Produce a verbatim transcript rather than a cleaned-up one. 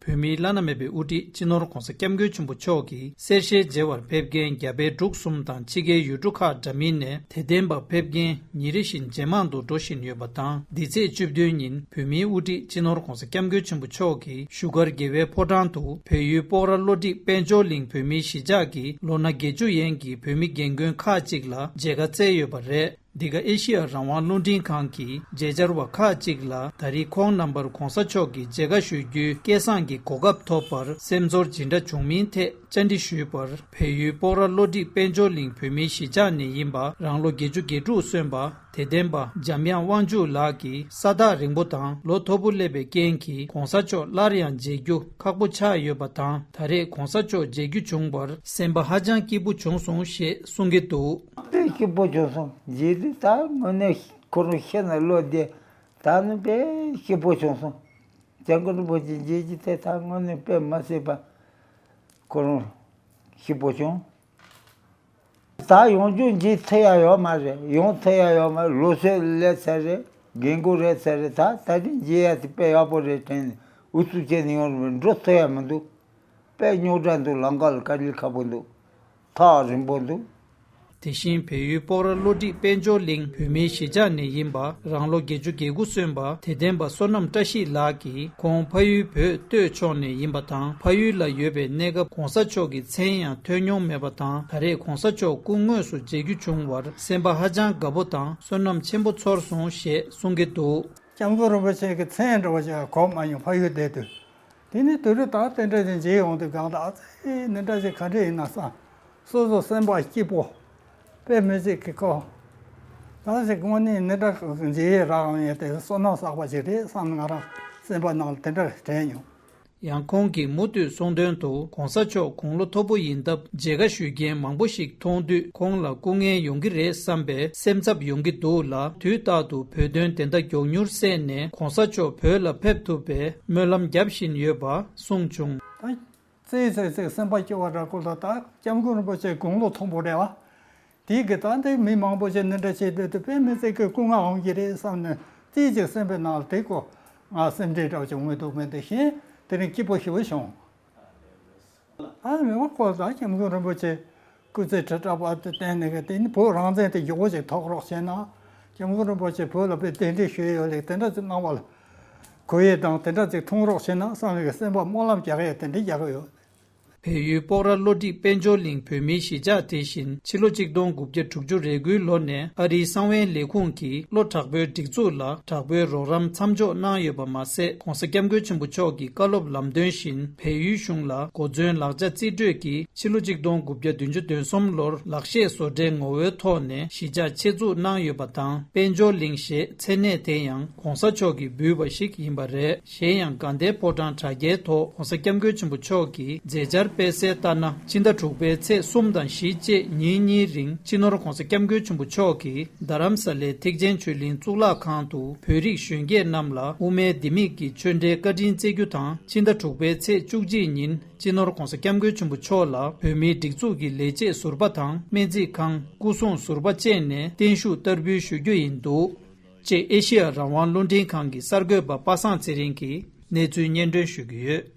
བོད་མིའི་བླ་ན་མེད་པའི་དབུ་ཁྲིད་སྤྱི་ནོར་༧གོང་ས་༧སྐྱབས་མགོན་ཆེན་པོ་མཆོག་གིས་གསེར་ཞལ་མཇལ་བར་ཕེབས་མཁན་རྒྱ་བལ་འབྲུག་གསུམ་དང་ཕྱི་རྒྱལ་ཡུལ་གྲུ་ཁག་འདྲ་མིན་ནས་དད་ལྡན་པ་ཕེབས་མཁན་ཉིན་རེ་བཞིན་ཇེ་མང་དུ་འགྲོ་བཞིན་ཡོད་པ་དང་། འདི་ཚེས་བཅུ་བདུན་ཉིན་བོད་མིའི་དབུ་ཁྲིད་སྤྱི་ནོར་༧གོང་ས་༧སྐྱབས་མགོན་ཆེན་པོ་མཆོག་གིས་བཞུགས་སྒར་རྒྱལ་བའི་ཕོ་བྲང་དུ་བལ་ཡུལ་སྤོག་ར་བློ་གྲོས་དཔལ་འབྱོར་གླིང་བོད་མིའི་གཞིས་ཆགས་ཀྱི་ལོ་ན་བརྒྱད་ཅུ་ཡན་གྱི་བོད་མི་རྒན་རྒོན་ཁག་ཅིག་ལ་མཇལ་ཁ་བསྩལ་ཡོད་པ་རེད། འདི་ག་ཨེ་ཤི་ཡ་རང་དབང་རླུང་འཕྲིན་ཁང་གི་མཇལ་བཅར་བ་ཁག་ཅིག་ལ་ད་རེས་ཁོང་རྣམ་པར་༧གོང་ས་མཆོག་གི་མཇལ་ཁ་ཞུ་རྒྱུའི་སྐལ་བཟང་གི་གོ་སྐབས་ཐོབ་པར་སེམས་ཚོར་ཇི་འདྲ་བྱུང་མིན་ཐད་བཅར་འདྲི་ཞུས་པར། བལ་ཡུལ་སྤོག་ར་བློ་གྲོས་དཔལ་འབྱོར་གླིང་བོད་མིའི་གཞིས་ཆགས་ནས་ཡིན་པ་རང་ལོ་བརྒྱད་ཅུ་གྱ་དྲུག་སོན་པ་དད་ལྡན་པ་འཇམ་དབྱངས་དབང་ཕྱུག་ལགས་ཀྱིས་ས་ཐག་རིང་པོ་དང་ལོ་མཐོ་པོ་སླེབས་པའི་རྐྱེན་གྱིས་༧གོང་ས་མཆོག་སླར་ཡང་མཇལ་རྒྱུ་ཁག་པོ་ཆགས་ཡོད་པ་དང་། ད་རེས་༧གོང་ས་མཆོག་མཇལ་རྒྱུ་བྱུང་བར་སེམས་པ་ཧ་ཅང་སྐྱིད་པོ་བྱུང་སོང་ཞེས་གསུང་གི་འདུག་དཔེ་སྐྱིད་པོ་བྱུང་སོང་། རྗེས་དུས་ད་དངོས་གནས་ཁོ་རང་ཤི་ནས་ལོ་བདུན། ད་ནི་དཔེ་སྐྱིད་པོ་བྱུང་སོང་། སྐྱབས་མགོན་རིན་པོ་ཆེ་མཇལ་རྒྱུ་དེ་ད་དངོས་གནས་དཔེ་མ་སྲིད་པ་ཁོ་རང་སྐྱིད་པོ་བྱུང་། ད་ཡོང་རྒྱུ་མཇལ་ཐུབ་ཡ་ཡོད་མ་རེད། ཡོང་ཐུབ་ཡ་ཡོད་མ་རེད། ལོ་ཚོད་སླེབས་ཚར་རེད། རྒན་རྒོན་རེད་ཚར་རེད། ད་ད་རིང་མཇལ་ཡ་དེ་དཔེ་ཡག་པོ་རེད་དྲན་ནས་ཨུ་ཚུགས་བྱས་ནས་ཡོང་རུང་འགྲོ་ཐུབ་ཡ་མི་འདུག་དཔེ་རྙོག་དྲ་འདུག་ལམ་ཁ་ལ་དཀའ་ལས་ཁག་པོ་འདུག་ཐག་རིང་པོ་འདུག་དེ་བཞིན་བལ་ཡུལ་སྤོག་ར་བློ་གྲོས་དཔལ་འབྱོར་གླིང་བོད་མིའི་གཞིས་ཆགས་ནས་ཡིན་པ་རང་ལོ་བརྒྱད་ཅུ་གྱ་དགུ་སོན་པ་དད་ལྡན་པ་བསོད་ནམས་བཀྲ་ཤིས་ལགས་ཀྱིས་ཁོང་ཕ་ཡུལ་བོད་སྟོད་ཕྱོགས་ནས་ཡིན་པ་དང་། ཕ་ཡུལ་ལ་ཡོད་པའི་གནས་སྐབས་༧གོང་ས་མཆོག་གི་མཚན་ཡང་ཐོས་མྱོང་མེད་པ་དང་། ད་རེས་༧གོང་ས་མཆོག་སྐུ་དངོས་སུ་མཇལ་རྒྱུ་བྱུང་བར་སེམས་པ་ཧ་ཅང་དགའ་པོ་དང་བསོད་ནམས་ཆེན་པོ་ཚོར་སོང་ཞེས་གསུང་གི་འདུག་སྐྱབས་མགོན་རིན་པོ་ཆེ་གི་མཚན་འདྲ་བ་ཞིག་གོ་མ་མྱོང་། ཕ་ཡུལ་བསྡད་དུས། དེ་ནས་དུས་རབས་ད་དེ་འདྲ་ཞིག་མཇལ་ཡོང་དུས་གང་ལྟར་ཨ་ཙི་འདི་འདྲ་ཞིག་ག་འདྲ་ཡིན་ན་བསམ། སོ་སོ་སེམས་པ་སྐྱིད་པོ། དཔེ་མི་སྲིད་ཀྱི་ཁོ། ད་ཞིག་དངོས་གནས་འདི་འདྲ་མཇལ་ཡས་རག་ཡོང་ཡས་དེ་བསོད་ནམས་བསགས་པ་ཞིག་རེད་བསམ། ང་རང་སེམས་པ་ནང་ལ་དེ་འདྲ་དྲན་མྱོང་། ཡང་ཁོང་གིས་མུ་མཐུད་གསུངས་དོན་དུ། ༧གོང་ས་མཆོག་དགུང་ལོ་མཐོ་པོ་ཡིན་སྟབས་མཇལ་ཁ་ཞུ་མཁན་མང་པོ་ཞིག་མཐོང་དུས་ཁོང་ལ་སྐུ་ངལ་ཡོང་གི་རེད་བསམ་པའི་སེམས་འཚབ་ཡོང་གི་འདུག་ལ། དུས་རྟག་ཏུ་བོད་དོན་བདེན་མཐའ་མགྱོགས་མྱུར་སེལ་ནས་༧གོང་ས་མཆོག་བོད་ལ་ཕེབས་ཐུབ་པའི་སྨོན་ལམ་རྒྱབ་བཞིན་ཡོད་པ་གསུངས་བྱུང་། ད་ཙིག་ཙིག་ཙིག་སེམས་པ་སྐྱོ་བ་འདྲ་ཁོ་ལ། ད་སྐྱབས་མགོན་རིན་པོ་ཆེ་དགུང་ལོ་མཐོན་པོ་རེད་བ། དེ་གི་ད་འདི་མི་མང་པོ་ཞིག་འདི་འདྲ་བྱེད་སྡོད་དུས་དཔེ་མི་སྲིད་ཀྱི་སྐུ་ངལ་འོང་གི་རེད་བསམ་ནས་ཙིག་ཅིག་སེམས་པའི་ནང་ལ་དེ་ཀོ་ང་སེམས་ཁྲལ་འདྲ་བ་ཅིག་འོང་གི་འདུག་མེད་དེ་བཞིན་དེ་རིང་སྐྱིད་པོ་ཞེ་པོ་བྱུང་། ཨ་མི་མང་ཁོ་ད་སྐྱབས་མགོན་རིན་པོ་ཆེ་སྐུ་ཚེ་ཁྲི་ཕྲག་བར་དུ་བརྟན་ནས་གི་དེ་ནི་བོད་རང་བཙན་དེ་མགྱོགས་པོ་ཞིག་ཐོབ་རོགས་བྱས་ན། སྐྱབས་མགོན་རིན་པོ་ཆེ་བོད་ལ་དཔེ་གདན་འདྲེན་ཞུས་ཡོད་ལེགས་དེ་འདྲ་ཅིག་གནང་བ་ལ་གོ་ཡས་དང་དེ་འདྲ་ཅིག་མཐོང་རོགས་བྱས་ན་བསམ་ནས་གི་སེམས་པ་སྨོན་ལམ་རྒྱག་ཡས་དེ་འདྲ་རྒྱག་གི་ཡོད། བལ་ཡུལ་སྤོག་ར་བློ་གྲོས་དཔལ་འབྱོར་གླིང་བོད་མིའི་གཞིས་ཆགས་དེ་བཞིན་ཕྱི་ལོ་ཆིག་སྟོང་དགུ་བརྒྱ་དྲུག་ཅུ་རེ་དགུའི་ལོ་ནས་ཨ་རིའི་གསང་བའི་ལས་ཁུངས་ཀྱིས་གློ་དྲག་པོའི་སྒྲིག་འཛུགས་ལ་དྲག་པོའི་རོགས་རམ་མཚམས་འཇོག་གནང་ཡོད་པ་མ་ཟད། ༧གོང་ས་༧སྐྱབས་མགོན་ཆེན་པོ་མཆོག་གི་བཀའ་སློབ་ལམ་སྟོན་བཞིན་བལ་ཡུལ་གཞུང་ལ་གོ་མཚོན་ལག་ཆ་རྩིས་སྤྲོད་ཀྱིས་ཕྱི་ལོ་ཆིག་སྟོང་དགུ་བརྒྱ་བདུན་ཅུ་དོན་གསུམ་ལོར་ལག་ཤེས་བཟོ་གྲྭའི་ངོ་བོའི་ཐོག་ནས་གཞིས་ཆགས་ཆེད་འཛུགས་གནང་ཡོད་པ་དང་། དཔལ་འབྱོར་གླིང་ཞེས་མཚན་གནས་དེ་ཡང་༧གོང་ས་མཆོག་གིས་འབུལ་བ་ཞིག་ཡིན་པ་རེད། གཞན་ཡང་དགའ་ལྡན་ཕོ་བྲང་དྲ་རྒྱའི་ཐོག་༧གོང་ས་༧སྐྱབས་མགོན་ཆེན་པོ་མཆོག་གི་མཛད་འཆར་སྤེལ་གསལ་ལྟར་ན། ཕྱི་ཟླ་དྲུག་པའི་ཚེས་གསུམ་དང་བཞི་བཅས་ཉིན་གཉིས་རིང་སྤྱི་ནོར་༧གོང་ས་༧སྐྱབས་མགོན་ཆེན་པོ་མཆོག་གིས་རྡ་རམ་ས་ལའི་ཐེག་ཆེན་ཆོས་གླིང་གཙུག་ལག་ཁང་དུ་བོད་རིགས་གཞོན་སྐྱེས་རྣམས་ལ་དབུ་མའི་ལྡེ་མིག་གི་ཆོས་འབྲེལ་བཀའ་དྲིན་སྩལ་རྒྱུ་དང་། ཕྱི་ཟླ་དྲུག་པའི་ཚེས་བཅུ་གཅིག་ཉིན་སྤྱི་ནོར་༧གོང་ས་༧སྐྱབས་མགོན་ཆེན་པོ་མཆོག་ལ་བོད་མིའི་སྒྲིག་འཛུགས་ཀྱི་ལས་བྱེད་ཟུར་པ་དང་སྨན་རྩིས་ཁང་སྐུ་སྲུང་ཟུར་པ་བཅས་ནས་བརྟན་བཞུགས་བསྟར་འབུལ་ཞུ་རྒྱུ་ཡིན་འདུག་ཅེས་ཨེ་ཤི་ཡ་རང་དབང་རླུང་འཕྲིན་ཁང་གི་གསར་འགོད་པ་པ་སངས་ཚེ་རིང་གིས་གནས་ཚུལ་སྙན་སྒྲོན་ཞུ་གི་ཡོད།